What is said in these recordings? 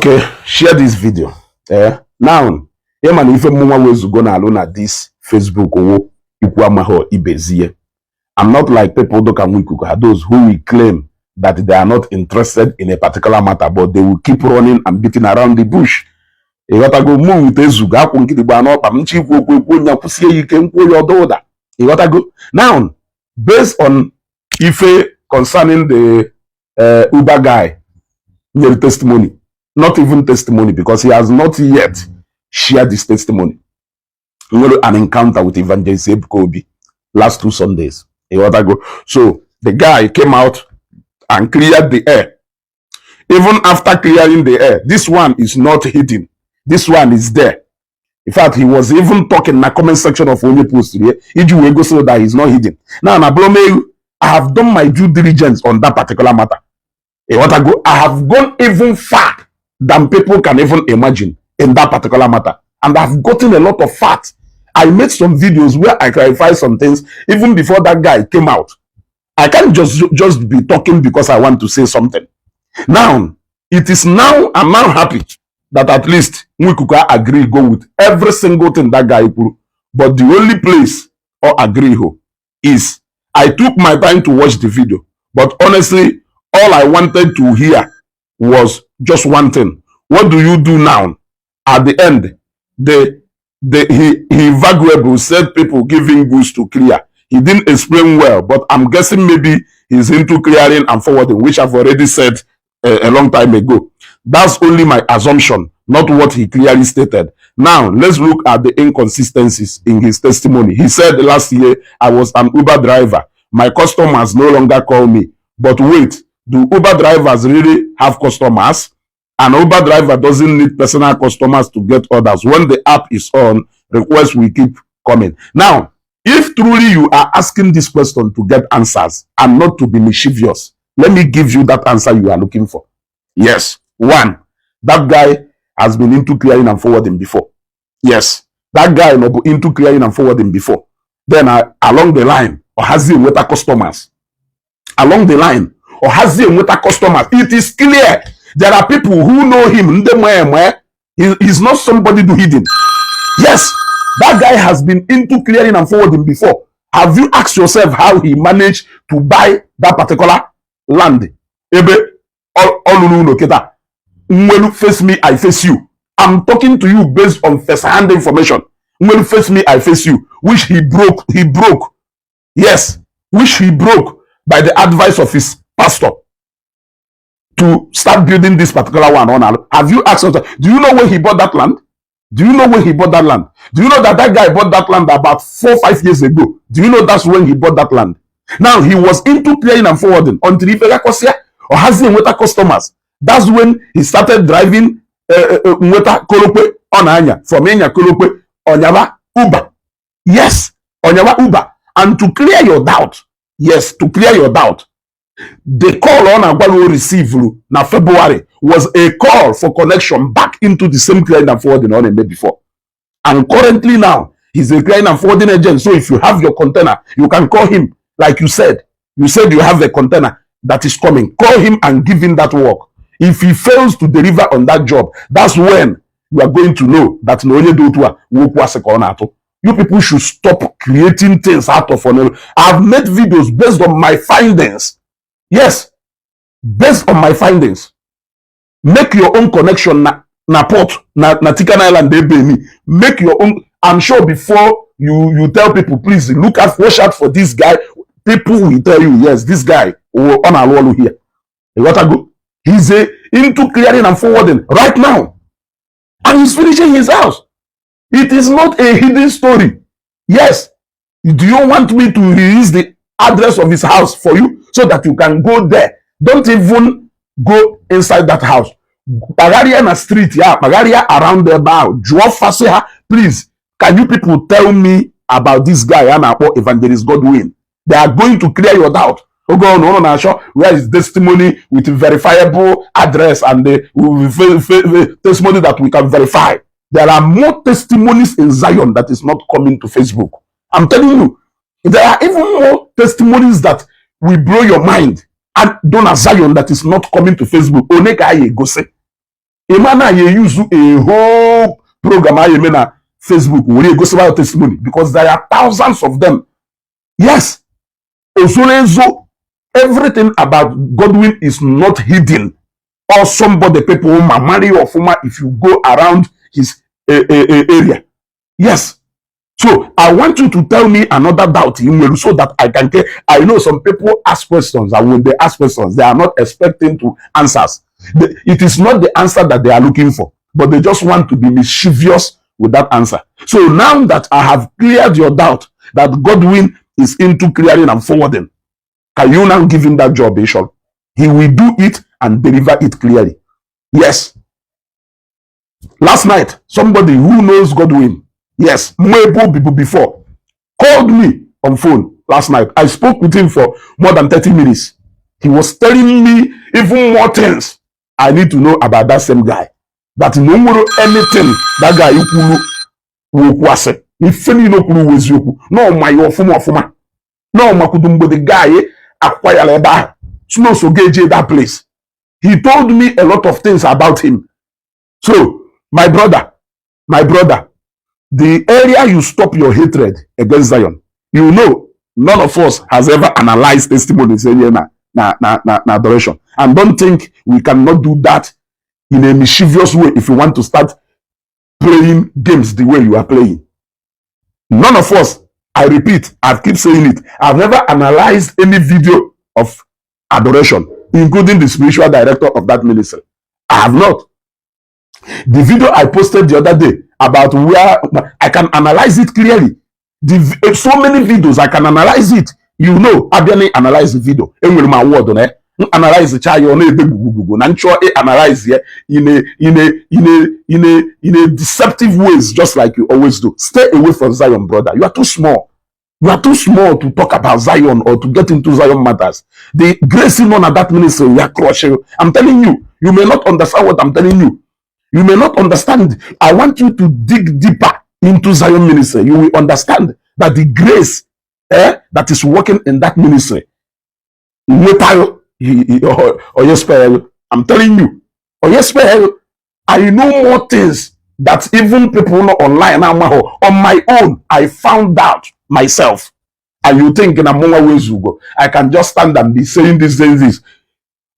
Okay, share this video. Now, man, if someone was gonna alone at this Facebook or Ibezie. I'm not like people those who will claim that they are not interested in a particular matter, but they will keep running and beating around the bush. You gotta go move with Ezuga, you gotta go. Now, based on Ife concerning the Uber guy, your testimony. Not even testimony, because he has not yet shared this testimony. An encounter with Evangelist Kobe last 2 Sundays. So the guy came out and cleared the air. Even after clearing the air, this one is not hidden. This one is there. In fact, he was even talking in the comment section of only post here. So that he's not hidden. Now, I have done my due diligence on that particular matter. I have gone even far than people can even imagine in that particular matter. And I've gotten a lot of facts. I made some videos where I clarify some things even before that guy came out. I can't just be talking because I want to say something. Now, I'm now happy that at least we could agree go with every single thing that guy put. But the only place or agree is I took my time to watch the video. But honestly, all I wanted to hear was just one thing. What do you do now? At the end, he valuable said people giving goods to clear. He didn't explain well, but I'm guessing maybe he's into clearing and forwarding, which I've already said a long time ago. That's only my assumption, not what he clearly stated. Now, let's look at the inconsistencies in his testimony. He said last year, I was an Uber driver. My customers no longer call me. But wait, do Uber drivers really have customers? An Uber driver doesn't need personal customers to get orders. When the app is on, requests will keep coming. Now, if truly you are asking this question to get answers and not to be mischievous, let me give you that answer you are looking for. Yes. 1, that guy has been into clearing and forwarding before. Yes. That guy into clearing and forwarding before. Then along the line, or has he with customers? Along the line, or has he with customers? It is clear. There are people who know him. He's not somebody to hidden. Yes, that guy has been into clearing and forwarding before. Have you asked yourself how he managed to buy that particular land? Face me, I face you. I'm talking to you based on first-hand information. When face me, I face you. Which he broke. Yes, which he broke by the advice of his pastor to start building this particular one on. Have you asked yourself, do you know where he bought that land? Do you know when he bought that land? Do you know that guy bought that land about 4 or 5 years ago? Do you know that's when he bought that land? Now, he was into clearing and forwarding until he or has him with customers. That's when he started driving Kolope on Anya, from Enya Kolope, Onyawa Uber. Yes, Onyawa Uber. And to clear your doubt, yes, to clear your doubt, the call on Agwalo received na February was a call for connection back into the same clearing and forwarding on made before. And currently now, he's a clearing and forwarding agent. So if you have your container, you can call him. Like you said you have a container that is coming. Call him and give him that work. If he fails to deliver on that job, that's when you are going to know that you people should stop creating things out of honor. I've made videos based on my findings. Yes, based on my findings. Make your own connection na port na Tican Island they pay me. Make your own. I'm sure before you tell people, please watch out for this guy. People will tell you, yes, this guy on our wall here. You gotta go. He's into clearing and forwarding right now. And he's finishing his house. It is not a hidden story. Yes. Do you want me to release the address of his house for you so that you can go there? Don't even go inside that house. Pagaria na street, yeah. Pagaria around the bar. Please, can you people tell me about this guy, Evangelist Godwin? They are going to clear your doubt. Where is testimony with verifiable address and the testimony that we can verify? There are more testimonies in Zion that is not coming to Facebook. I'm telling you, there are even more testimonies that will blow your mind and Donna Zion that is not coming to Facebook. Imana you use a whole program I mean Facebook where you go about testimony because there are thousands of them. Yes. Also, everything about Godwin is not hidden. Or somebody people who marry or former if you go around his area. Yes. So I want you to tell me another doubt in you so that I can get. I know some people ask questions, and when they ask questions, they are not expecting to answers. It is not the answer that they are looking for, but they just want to be mischievous with that answer. So now that I have cleared your doubt that Godwin is into clearing and forwarding, can you now give him that job, Bishop? He will do it and deliver it clearly. Yes. Last night, somebody who knows Godwin, yes, people before, called me on phone last night. I spoke with him for more than 30 minutes. He was telling me even more things I need to know about that same guy. That no more anything that guy will say. If any no kuru wezuku, no my ofuma. No makudumbo the guy acquire that. So gauge that place. He told me a lot of things about him. So, my brother, the area you stop your hatred against Zion, you know, none of us has ever analyzed testimonies in adoration. And don't think we cannot do that in a mischievous way if you want to start playing games the way you are playing. None of us, I repeat, I keep saying it, I've never analyzed any video of adoration, including the spiritual director of that ministry. I have not. The video I posted the other day about where I can analyze it clearly. So many videos I can analyze it. You know, I didn't analyze the video. My word on it. Analyze the child on it. Analyze it in a deceptive ways, just like you always do. Stay away from Zion, brother. You are too small. You are too small to talk about Zion or to get into Zion matters. The grace in on at that ministry, we are crushing. I'm telling you, you may not understand what I'm telling you. You may not understand. I want you to dig deeper into Zion ministry. You will understand that the grace that is working in that ministry. I'm telling you. I know more things that even people know online. On my own, I found out myself. And you think in a more ways you go. I can just stand and be saying this.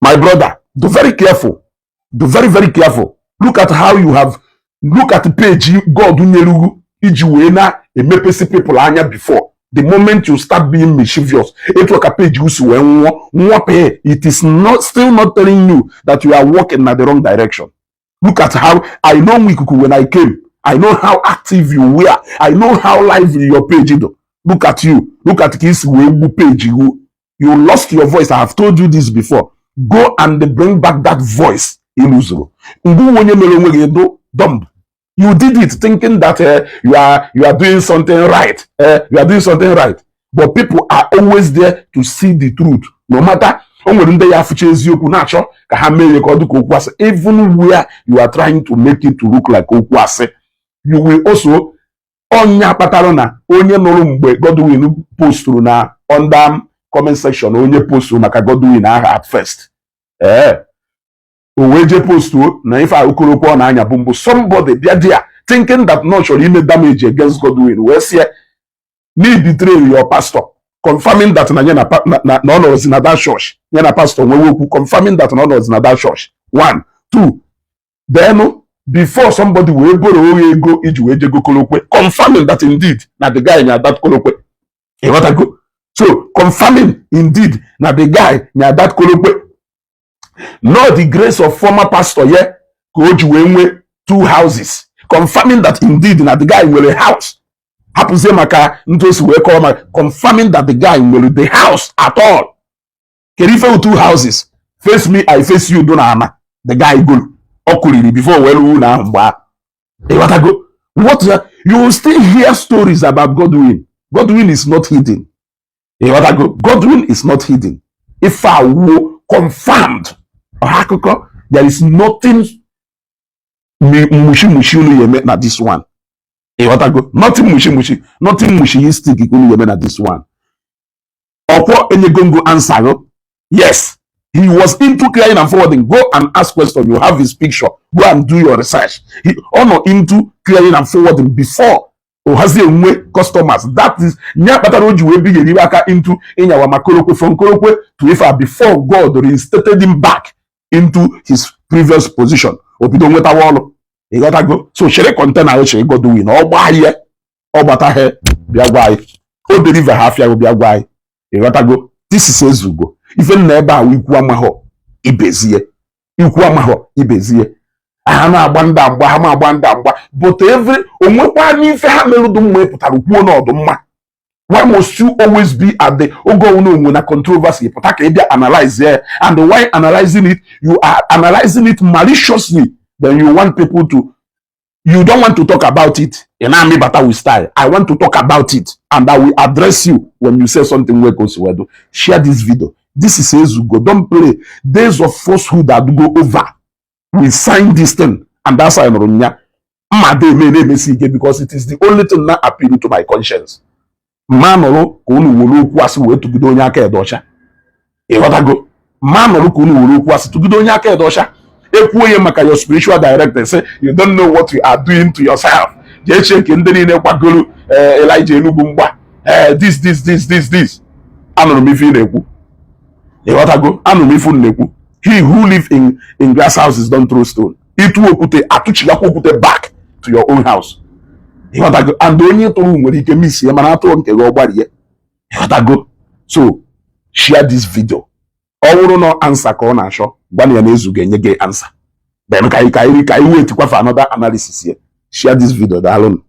My brother, do very careful. Do very, very careful. Look at how you have, look at the page God Ijuena a mepesi people anya before. The moment you start being mischievous, it like a page it is not still not telling you that you are walking in the wrong direction. Look at how I know when I came. I know how active you were. I know how lively your page is. Look at you. Look at this page. You lost your voice. I have told you this before. Go and bring back that voice. You did it thinking that you are doing something right. You are doing something right. But people are always there to see the truth. No matter even where you are trying to make it to look like Okwase, you will also onya patarona onye noro mgbe Godwin post na under comment section onye post maka Godwin aha at first. Oweje post na ife ukorokwo na anya bumbu somebody there thinking that not sure you damage against Godwin. We say need betray your pastor, confirming that no was in that church. Yana pastor confirming that no was in that church. 1, 2. Then before somebody will go kolokwe, confirming that indeed now the guy in that kolokwe. What I go. So confirming indeed now the guy near that kolokwe. Not the grace of former pastor here, go 2 houses, confirming that indeed now the guy will a house. Confirming that the guy will the house at all. Can you 2 houses? Face me, I face you, don't the guy go okuliri before what I go. What you will still hear stories about Godwin. Godwin is not hidden. What I go. Godwin is not hidden. If I were confirmed, there is nothing mushi na this one. What I go. Nothing mushiistic na this one. Opo enyegongo answer. Yes. He was into clearing and forwarding. Go and ask questions. You have his picture. Go and do your research. He not into clearing and forwarding before. Or has the way customers. That is into in our Makorokwe from Korokwe to Ifa before God reinstated him back into his previous position. Opido weta wall. He gotta go. So share container she go doing all by here. All but here. Be a guy. All deliver half year will be a guy. He gotta go. This is Ezugo. Even never we kwamaho ibezie. Ikwamaho ibezie. Ahama abanda mba, hama abanda mba. But every onwekwa n'ife ha merudu mwe pụtara kwuo na odumma. Why must you always be at the ogo na controversy? Pụta ka analyze here. And why analyzing it? You are analyzing it maliciously. Then you want people to. You don't want to talk about it. And I'm better with style. I want to talk about it, and I will address you when you say something where goes well. Share this video. This is Ezugo. Don't play. Days of falsehood that go over. We sign this thing, and that's why I'm because it is the only thing that appeal to my conscience. Man or wulu kwasi we to gidonya aka edosha. E what go? Man or wulu kwasi to gidonya aka edosha. Ekwuye maka your spiritual director say you don't know what you are doing to yourself. Je check ndeni ne kwagolu Elijah Enugu mgba. This. Anụrụ m ife ị na-ekwu. E what go? Anụrụ m ife unu na-ekwu. He who live in glass houses don't throw stone. Itu okute atuchigakwa okute back to your own house. E what go? And onye tụrụ nwere ike miss ya mana atụrụ nke gị ọgbari ya. E what go? So share this video. Ọ bụrụ na answer ka ọ na-achọ gwana ya na Ezugo enye gị answer. Then ka i wait for another analysis here. Share this video. Daalụ.